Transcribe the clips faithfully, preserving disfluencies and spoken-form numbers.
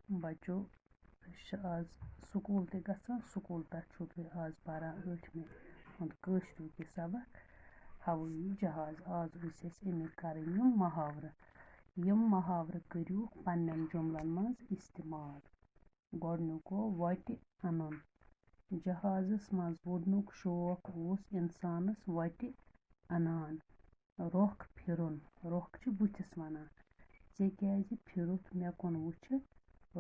بچو، أسۍ چھِ آز سکوٗل تہِ گژھان۔ سکوٗل پٮ۪ٹھ چھُو تُہۍ آز پَران ٲٹھمہِ ہُنٛد کٲشرُک یہِ سبق، ہوٲیی جہاز۔ آز ٲسۍ اَسہِ اَمِکۍ کَرٕنۍ یِم محاورٕ۔ یِم محاورٕ کٔرِو پنٛنٮ۪ن جُملن منٛز استعمال۔ گۄڈٕنیُک گوٚو وۄٹہِ اَنُن۔ جہازَس منٛز وُڈنُک شوق اوس اِنسانَس وۄٹہِ اَنان۔ رۄخ پھِرُن، رۄخ چھِ بٕتھِس وَنان۔ ژےٚ کیٛازِ پھِرُتھ مےٚ کُن وٕچھِتھ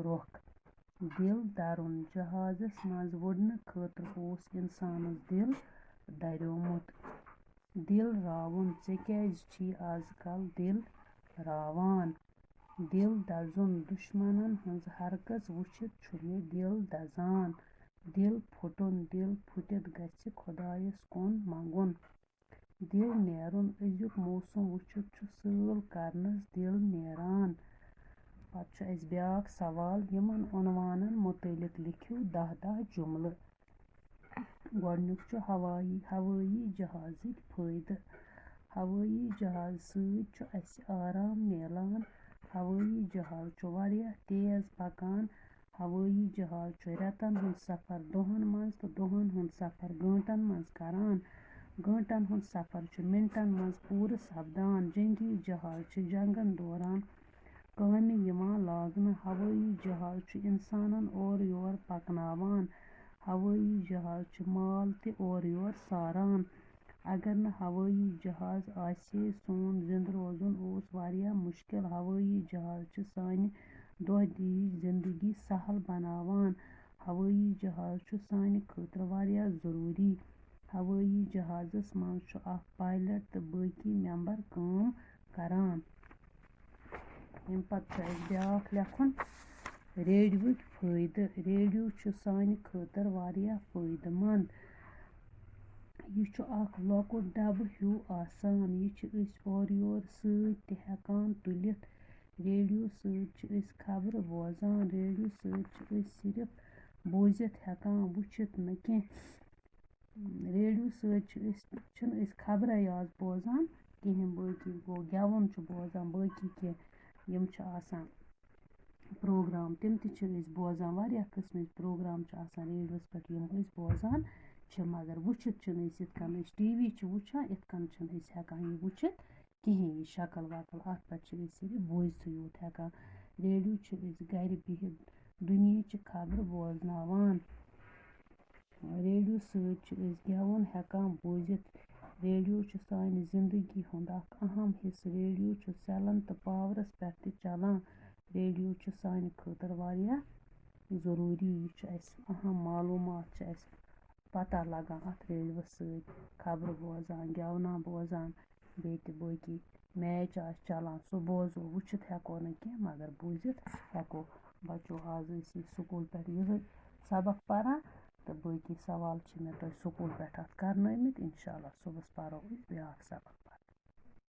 رۄخ؟ دِل دَرُن، جہازَس منٛز وُڈنہٕ خٲطرٕ اوس اِنسانَس دِل دَریومُت۔ دِل راوُن، ژےٚ کیٛازِ چھی آز کل دِل راوان؟ دِل دَزُن، دُشمنن ہٕنٛز ہرگز وٕچھِتھ چھُ مےٚ دِل دَزان۔ دِل پھُٹُن، دِل پھُٹِتھ گژھِ خۄدایَس کُن منٛگُن۔ دِل نیرُن، أزیُک موسم وٕچھِتھ چھُ سٲل کرنَس دِل نیران۔ پتہٕ چھُ اَسہِ بیٛاکھ سوال، یِمن عنوانن مُتعلق لیکھِو دَہ دَہ جُملہٕ۔ گۄڈٕنیُک چھُ ہوٲیی، ہوٲیی جہازٕکۍ فٲیدٕ۔ ہوٲیی جہاز سۭتۍ چھُ اَسہِ آرام میلان۔ ہوٲیی جہاز چھُ واریاہ تیز پکان۔ ہوٲیی جہاز چھُ رٮ۪تن ہُنٛد سفر دۄہن منٛز تہٕ دۄہن ہُنٛد سفر گٲنٛٹن منٛز کران۔ گٲنٛٹن ہُنٛد سفر چھُ مِنٹن منٛز پوٗرٕ سپدان۔ جنگی جہاز چھِ جنگن دوران کامہِ یِوان لاگنہٕ۔ ہوٲیی جہاز چھُ اِنسانَن اورٕ یور پَکناوان۔ ہوٲیی جہاز چھُ مال تہِ اورٕ یور ساران۔ اگر نہٕ ہوٲیی جہاز آسہِ ہے، سون زِنٛدٕ روزُن اوس واریاہ مُشکِل۔ ہوٲیی جہاز چھِ سانہِ دۄہ دِش زِنٛدگی سَہَل بَناوان۔ ہوٲیی جہاز چھُ سانہِ خٲطرٕ واریاہ ضروٗری۔ ہوٲیی جہازَس منٛز چھُ اکھ پایلٹ تہٕ باقی ممبر کٲم کران۔ اَمہِ پتہٕ چھُ اَسہِ بیٛاکھ لیکھُن، ریڈیوٕکۍ فٲیدٕ۔ ریڈیو چھُ سانہِ خٲطرٕ واریاہ فٲیدٕ مند۔ یہِ چھُ اکھ لۄکُٹ ڈبہٕ ہیوٗ آسان۔ یہِ چھِ أسۍ اورٕ یور سۭتۍ تہِ ہٮ۪کان تُلِتھ۔ ریڈیو سۭتۍ چھِ أسۍ خبرٕ بوزان۔ ریڈیو سۭتۍ چھِ أسۍ صرف بوٗزِتھ ہٮ۪کان، وٕچھِتھ نہٕ کینٛہہ۔ ریڈیو سۭتۍ چھِ أسۍ، چھِنہٕ أسۍ خبرے یٲژ بوزان کِہیٖنۍ، باقٕے گوٚو گٮ۪وُن چھُ بوزان، باقٕے کینٛہہ یِم چھِ آسان پروگرام، تِم تہِ چھِ أسۍ بوزان۔ واریاہ قٕسمٕکۍ پروگرام چھِ آسان ریڈیوَس پٮ۪ٹھ، یِم أسۍ بوزان چھِ، مگر وٕچھِتھ چھِنہٕ أسۍ یِتھ کٔنۍ أسۍ ٹی وی چھِ وٕچھان، یِتھ کٔنۍ چھِنہٕ أسۍ ہٮ۪کان یہِ وٕچھِتھ کِہیٖنۍ۔ یہِ شکل وکل، اَتھ پٮ۪ٹھ چھِ أسۍ صرف بوٗزتھٕے یوت ہٮ۪کان۔ ریڈیو چھِ أسۍ گَرِ بِہِتھ دُنیہٕچہِ خبرٕ بوزناوان۔ ریڈیو سۭتۍ چھِ أسۍ گٮ۪وُن ہٮ۪کان بوٗزِتھ۔ ریڈیو چھُ سانہِ زِندگی ہُنٛد اکھ اَہَم حِصہٕ۔ ریڈیو چھُ سیلَن تہٕ پاورَس پٮ۪ٹھ تہِ چَلان۔ ریڈیو چھُ سانہِ خٲطرٕ واریاہ ضروٗری۔ یہِ چھُ اَسہِ اَہَم معلوٗمات چھِ اَسہِ پَتہ لَگان اَتھ ریڈیوَس سۭتۍ، خبرٕ بوزان، گٮ۪ونا بوزان، بیٚیہِ تہِ باقٕے میچ آسہِ چَلان، سُہ بوزو، وٕچھِتھ ہٮ۪کو نہٕ کینٛہہ، مگر بوٗزِتھ ہٮ۪کو۔ بَچو، آز ٲسۍ أسۍ سکوٗل پٮ۪ٹھ یِہوٚے سبق پَران، تہٕ باقٕے سوال چھِ مےٚ تۄہہِ سکوٗل پٮ۪ٹھ اَتھ کَرنٲومٕتۍ۔ اِنشاء اللہ صُبحَس پَرو أسۍ بیٛاکھ سبق۔